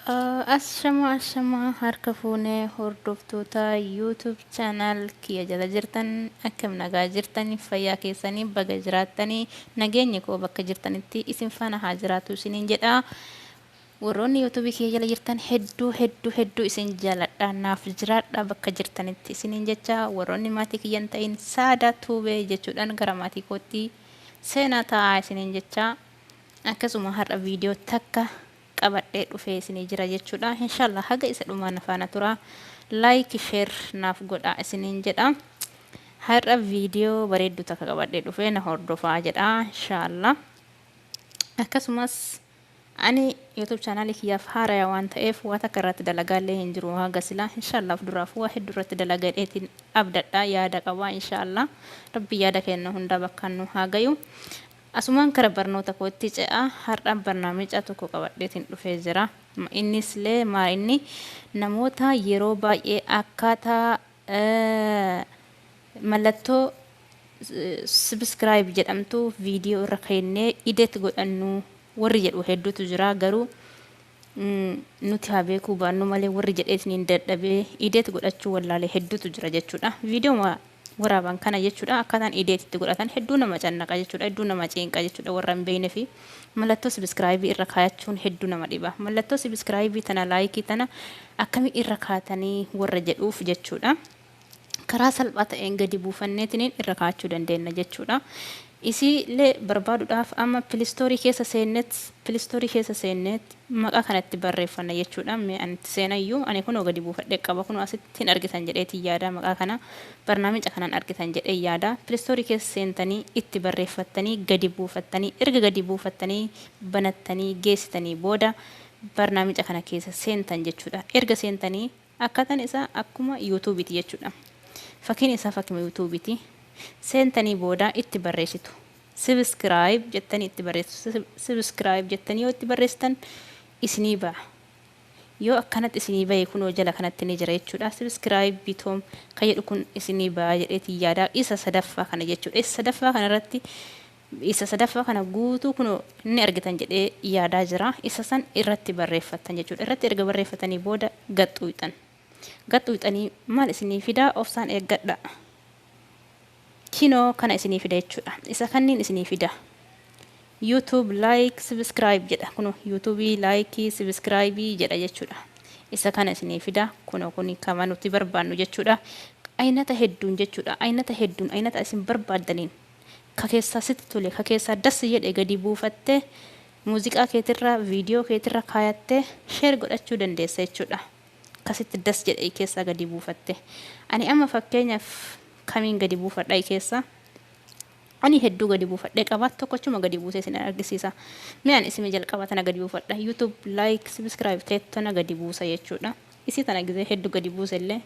Ashama ashama harka fuunee hordoftoota YouTube channel kiyya jala jirtan, akkam nagaa jirtanii? Fayyaa keessanii? Baga jiraattanii. Nageenyi koo bakka jirtanitti isin faana haa jiraatu isiniin jedha. Warroonni YouTube kiyya jala jirtan, hedduu hedduu hedduu isin jaaladha. Naaf jiraadha bakka jirtanitti isiniin jecha. Warroonni maatii kiyya hin ta'in, Saada Tuubee jechuudhaan gara maatii kootti seenaa taa'aa isiniin jecha. Akkasuma har'a viidiyoo takka qabadhee dhufee isinii jira jechuudha. Inshallah haga isa dhumaa na faana tura. Like, share naaf godha isiniin jedha. Har'a viidiyoo bareedduu takka qabadhee dhufee, na hordofaa jedha inshallah. Akkasumas ani YouTube chaanaalii kiyyaaf haaraya waan ta'eef waa takka irratti dalagaallee hin jiru haga silaa. Inshallah of duraaf waa hedduu irratti dalagadheetiin abdadha, yaada qaba inshallah. Rabbi yaada kenna hundaa bakkaan nu haa gayu. Asumaan kara barnoota kootti ce'a. Har'a barnaamica tokko qabadheetiin dhufee jira. Innis lee maa inni namoota yeroo baay'ee akkaataa mallattoo subscribe jedhamtu viidiyoo irra keennee edit godhannu warri jedhu hedduutu jira. Garuu nuti haa beekuu baannu malee, warri jedheetiin dadhabee edit godhachuu wallaalee hedduutu jira jechuudha. Viidiyoo waraaban kana jechuudha, akkaataan edit itti godhatan hedduu nama cannaqa jechuudha, hedduu nama cinqa jechuudha. Warra hin beekne fi mallattoo subscribe irra kaayachuun hedduu nama dhiba. Mallattoo subscribe tana, like tana akkamii irra kaatanii warra jedhuuf jechuudha. Karaa salphaa ta'een gadi buufanneetiniin irra kaa'achuu dandeenya jechuudha. Isiillee barbaaduudhaaf amma Play Store keessa seennet, Play Store keessa seennet maqaa kanatti barreeffanna jechuudha. Mee ani itti seenayyuu, ani kunoo gadi buufadhee qaba. Kunoo asitti hin argitan jedheetiin yaada, maqaa kana barnaamica kanaan argitan jedhee yaada. Play Store keessa seentanii itti barreeffattanii gadi buufattanii, erga gadi buufattanii banattanii geessitanii booda barnaamica kana keessa seentan jechuudha. Erga seentanii akkaataan isaa akkuma YouTubeiti jechuudha. Fakkiin isaa fakkima YouTubeiti. Seentanii booda itti barreessitu. Subscribe jettanii itti barreessitu. Subscribe jettanii yoo itti barreessitan isinii ba'a. Yoo akkanatti isinii bahe, kunoo jala kanatti ni jira jechuudha. Subscribe button kan jedhu kun isinii ba'a jedheetiin yaada. Isa sadaffaa kana jechuudha. Isa sadaffaa kanarratti, isa sadaffaa kana guutuu kunoo ni argitan jedhee yaadaa jira. Isa san irratti barreeffattan jechuudha. Irratti erga barreeffatanii booda gaxxuuxan. Gaxxuuxanii maal isinii fidaa? Obsaan eeggadha. Kinoo kana isinii fida jechuudha. Isa kanniin isinii fida. YouTube like subscribe jedha. Kunoo YouTube like subscribe jedha jechuudha. Isa kana isinii fida. Kunoo kuni kama nuti barbaannu jechuudha. Aynata hedduun jechuudha. Aynata hedduun, aynata isin barbaaddaniin, ka keessaa sitti tole, ka keessaa das jedhe gadi buufattee muuziqaa keetirra, viidiyoo keetirra kaayattee share godhachuu dandeessa jechuudha. Kasitti das jedhe keessaa gadi buufatte. Ani amma fakkeenyaaf kamiin gadi buufadha keessa? Ani hedduu gadi buufadhee qaba. Tokkochuma gadi buusee isin argisiisa. Mee ani isimi jalqaba tana gadi buufadha. YouTube like subscribe ta'e tana gadi buusa jechuudha. Isii tana gizee hedduu gadi buuse illee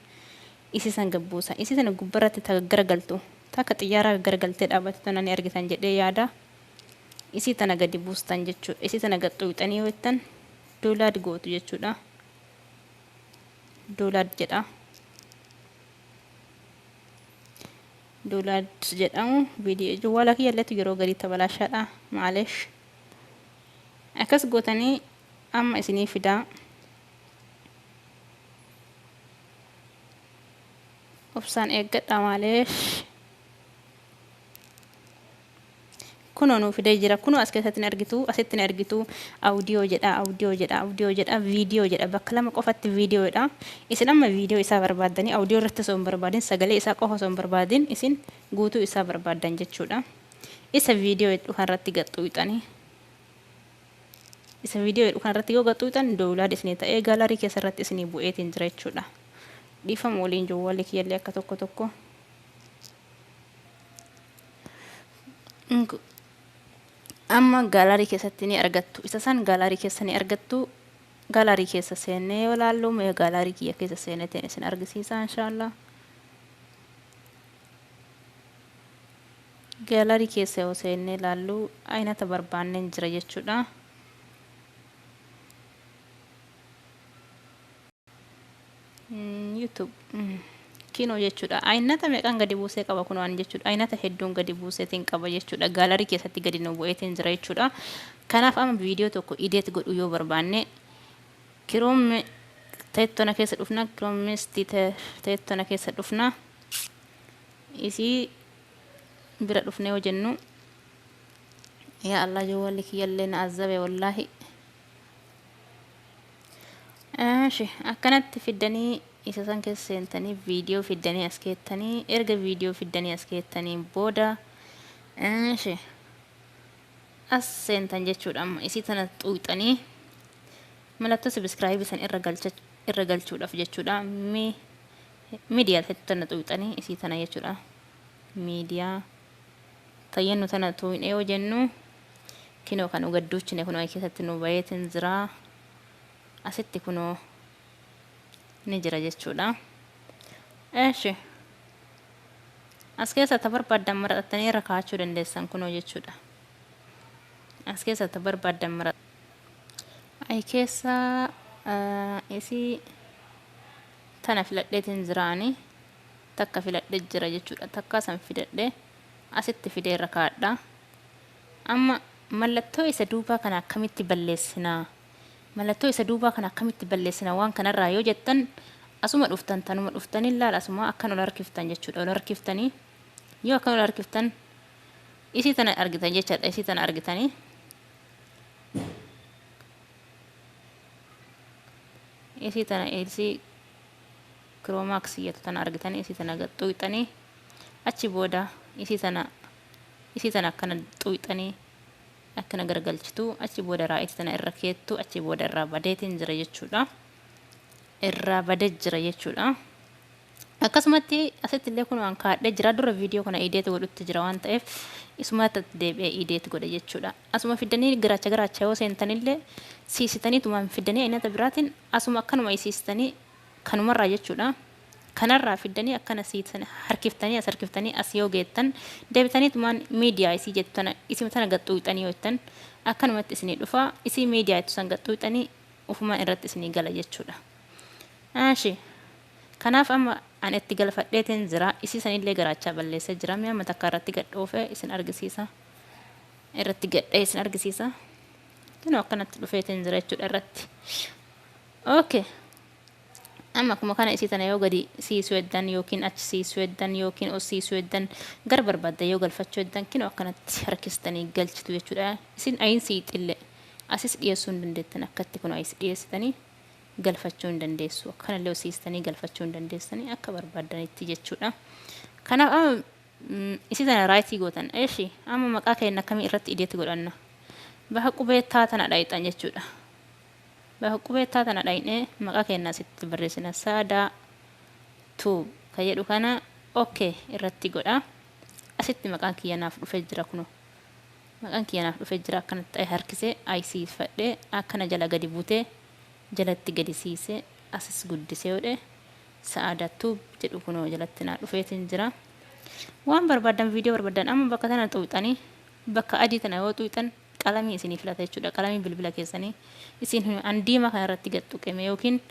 isii san gad buusa. Isii tana gubbarratti ta garagaltu, takka xiyyaaraa garagaltee dhaabbatu tana ni argitan jedhee yaada. Isii tana gadi buustan jechuudha. Isii tana gad xuyxanii yoo jettan download gootu jechuudha. Download jedha. Download jedhamu viidiyoo jawwaala kiyyalleetu yeroo garii tabalaashaadha. Maaleesh. Akkas gootanii amma isinii fidaa. Obsaan eeggadha maaleesh. Kunoo nuu fidee jira. Kunoo as keessatti ni argitu, asitti ni argitu. Audio jedha, audio jedha, audio jedha, viidiyoo jedha. Bakka lama qofatti viidiyoodha. Isin amma viidiyoo isaa barbaaddanii audio irratti osoo hin barbaadin, sagalee isaa qofa osoo hin barbaadin, isin guutuu isaa barbaaddan jechuudha. Isa viidiyoo jedhu kanarratti gaxxuuxanii. Isa viidiyoo jedhu kanarratti yoo gaxxuuxan download isinii ta'ee gallery keessa irratti isinii bu'eetiin jira jechuudha. Dhiifama waliin, jawwaalli kiyyallee akka tokko tokko. Amma gallery keessatti ni argattu. Isa san gallery keessa ni argattu. Gallery keessa seennee yoo laallu, mee gallery kiyya keessa seeneetiin isin argisiisa inshaallah. Gallery keessa yoo seennee laallu aynata barbaanneen jira jechuudha. YouTube kinoo jechuudha. Aynata meeqaan gadi buusee qaba kunoo ani jechuudha. Aynata hedduun gadi buuseetiin qaba jechuudha. Gallery keessatti gadi nu bu'eetiin jira jechuudha. Kanaaf amma viidiyoo tokko edit godhuu yoo barbaanne, Chrome teettona keessa dhufna. Chroma teettona keessa dhufna. Isii bira dhufnee yoo jennu, yaa Allah, jawwalli kiyyallee na azzabe wallaahi. Eeshi, akkanatti fiddanii isa san keessa seentanii, viidiyoo fiddanii as keettanii, erga viidiyoo fiddanii as keettanii booda, eeshi, as seentan jechuudha. Amma isii tana xuuxanii mallattoo subscribe san irra galcha, irra galchuudhaaf jechuudha. Mi miidiyaa tana xuuxanii isii tana jechuudha. Miidiyaa tayyannu tana tuuynee yoo jennu, kinoo kan gadduuchine kunoo keessatti nu bayeetin jira. Asitti kunoo ni jira jechuudha. Eeshi, as keessa ta barbaaddan maraxattanii irra kaa'achuu dandeessan kunoo jechuudha. As keessa ta barbaaddan mara ai keessa isii tana filadheetiin jiraani, takka filadhe jira jechuudha. Takkaa san fidadhe asitti fidee irra kaa'adha. Amma mallattoo isa duubaa kana akkamitti balleessinaa, mallattoo isa duubaa kana akkamitti balleessina waan kanarraa yoo jettan, asuma dhuftan, tanuma dhuftanii laal, asuma akkan ol harkiftan jechuudha. Ol harkiftanii yoo akkan ol harkiftan isii tana argitan jechaadha. Isii tana argitanii isii tana, isii chroma key jettu tana argitanii, isii tana xuuxanii, achi booda isii tana akkana xuuxanii akkana gargalchitu. Achi booda right tana irra keettu. Achi booda irraa badeetiin jira jechuudha, irraa badee jira jechuudha. Akkasumatti asitti illee kun waan kaadhee jira. Dura viidiyoo kana edit godhutti jira waan ta'eef isumatti deebi'ee edit godhe jechuudha. Asuma fiddanii garaacha garaacha yoo seentanillee siisitanii tumaan fiddanii aynata biraatiin asuma akkanuma isiistanii kanumarraa jechuudha. Kanarraa fiddanii akkana siisan harkiftanii, as harkiftanii as yoo geettan, deebitanii tumaan miidiyaa isii jettu tana, isii tana gaxxuuxanii yoo jettan, akkanumatti isinii dhufa. Isii miidiyaa jettu san gaxxuuxanii ufumaan irratti isinii gala jechuudha. Aashi. Kanaaf amma an itti galfadheetiin jira. Isii sanillee garaachaa balleessee jira. Mi'a amma takka irratti gadhoofee isin argisiisa. Irratti gadhee isin argisiisa. Kunoo akkanatti dhufeetiin jira jechuudha irratti. Okay. Amma akkuma kana isii tana yoo gadi siisuu heddan yookiin achi siisuu heddan yookiin ol siisuu heddan, gara barbaaddan yoo galfachuu heddan, kinoo akkanatti harkistanii galchitu jechuudha. Isin ayin siixillee asis dhiyeessuu hin dandeettan. Akkatti kunoo ayis dhiyeessitanii galfachuu hin dandeessu. Akkanallee ol siistanii galfachuu hin dandeessanii, akka barbaaddanitti jechuudha. Kanaaf amma isii tana right gootan. Eeshi, amma maqaa keenya akkamii irratti edit godhanna? Bakka qubee taa tana dhayixan jechuudha. Bakka qubee taa tana dhayinee maqaa keenya asitti barreessina. Saadaa Tube kan jedhu kana okay irratti godha. Asitti maqaan kiyya naaf dhufee jira kunoo. Maqaan kiyya naaf dhufee jira. Akkanatti ay harkisee ay siifadhee akkana jala gadi butee jalatti gadi siisee asis guddisee godhe, Sa'aadaa Tube jedhu kunoo jalatti naa dhufeetiin jira. Waan barbaaddan, viidiyoo barbaaddan amma bakka tana xuuxanii, bakka adii tana yoo xuuxan qalamii isinii filata jechuudha. Qalamii bilbila keessanii isin an diimaa kana irratti gad tuqeme yookiin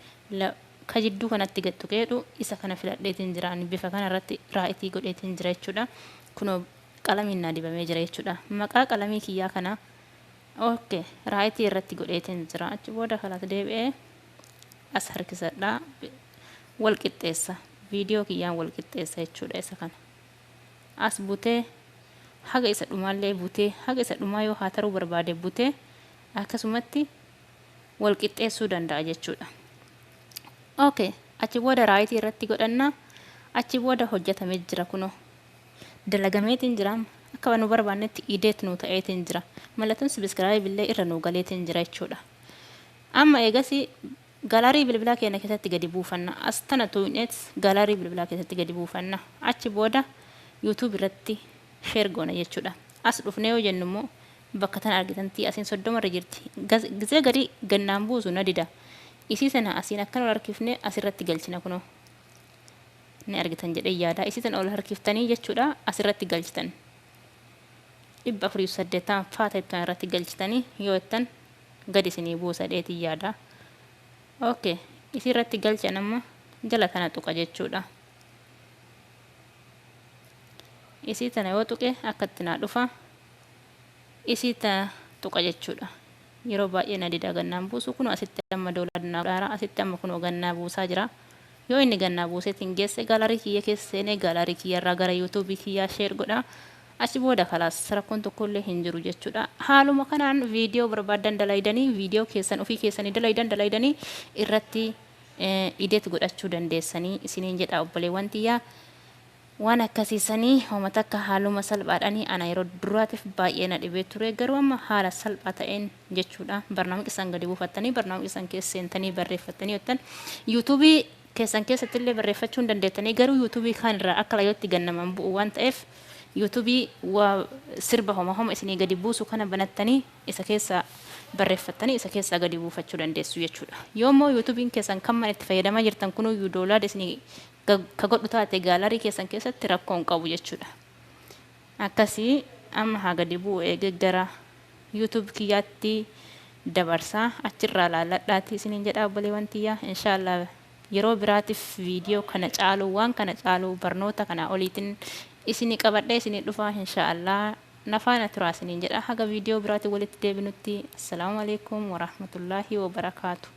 ka jidduu kanatti gad tuqeedhu, isa kana filadheetiin jira. Ani bifa kana irratti right godheetiin jira jechuudha. Kunoo qalamiin naa dibamee jira jechuudha. Maqaa qalamii kiyyaa kana okay right irratti godheetiin jira. Achi booda kalaas deebi'ee as harkisadha, wal qixxeessa, viidiyoo kiyyaan wal qixxeessa jechuudha. Isa kana as butee haga isa dhumaallee butee, haga isa dhumaa yoo haa taruu barbaade butee akkasumatti wal qixxeessuu danda'a jechuudha. Okay, achi booda right irratti godhanna. Achi booda hojjetamee jira kunoo. Dalagameetiin jira, akka nu barbaannetti edit nu ta'eetiin jira. Mallattoon subscribe illee irra nu galeetiin jira jechuudha. Amma eegasii gallery bilbilaa keenya keessatti gadi buufanna. As tana tuuneet gallery bilbilaa keessatti gadi buufanna. Achi booda YouTube irratti share goona jechuudha. As dhufnee yoo jennu immoo bakka tana argitantii asiin 30 irra jirti. Gizee gadi gannaan buusu na dida. Isii sana asiin akkan ol harkifnee asirratti galchina kunoo. Ni argitan jedhee yaada. Isii sana ol harkiftanii jechuudha asirratti galchitan. 480 faata jettan irratti galchitanii yoo jettan gadi isinii buusa dheetii yaada. Okay. Isii irratti galchan, amma jala tana tuqa jechuudha. Isii tana yoo tuqe akkatti naa dhufa. Isii tana tuqa jechuudha. Yeroo baay'ee na dida gannaan buusu. Kunoo asitti amma download naa godhaara. Asitti amma kunoo gannaa buusaa jira. Yoo inni gannaa buuseetiin geesse, gallery kiyya keessa seenee gallery kiyya irraa gara YouTubeii kiyyaa share godha. Achi booda kalaas, rakkoon tokkollee hin jiru jechuudha. Haaluma kanaan viidiyoo barbaaddan dalaydanii, viidiyoo keessan ofii keessanii dalaydan dalaydanii irratti edit godhachuu dandeessanii isiniin jedha, obboleewwan tiyyaa. Waan akkasiisanii homa takka haaluma salphaadhaanii. Ana yeroo duraatiif baay'ee na dhibee ture, garuu amma haala salphaa ta'een jechuudha. Barnaamija isaan gadi buufattanii, barnaamija isaan keessa seentanii barreeffattanii yottan, YouTubeii keessan keessatti illee barreeffachuu hin dandeettanii, garuu YouTubeii kaan irraa akka layyootti gannaman bu'u waan ta'eef, YouTubeii waa sirba homa homa isinii gadi buusu kana banattanii isa keessa barreeffattanii isa keessaa gadi buufachuu dandeessu jechuudha. Yoommoo YouTubeiin keessan kan mana itti fayyadamaa jirtan kunuyyuu download isinii ka godhu taate, gallery keessan keessatti rakkoo hin qabu jechuudha. Akkasii amma haa gadi bu'u, eegee gara YouTube kiyyaatti dabarsaa, achirraa laalladhaati isiniin jedha, obboleewwan tiyyaa. Inshaallah yeroo biraatiif viidiyoo kana caalu, waan kana caalu, barnoota kana oliitiin isinii qabadhee isinii dhufa inshaallah. Nafaana turaa isiniin jedha. Haga viidiyoo biraatiin walitti deebinutti, assalaamu alaikum warahmatullaahi wabarakaatu.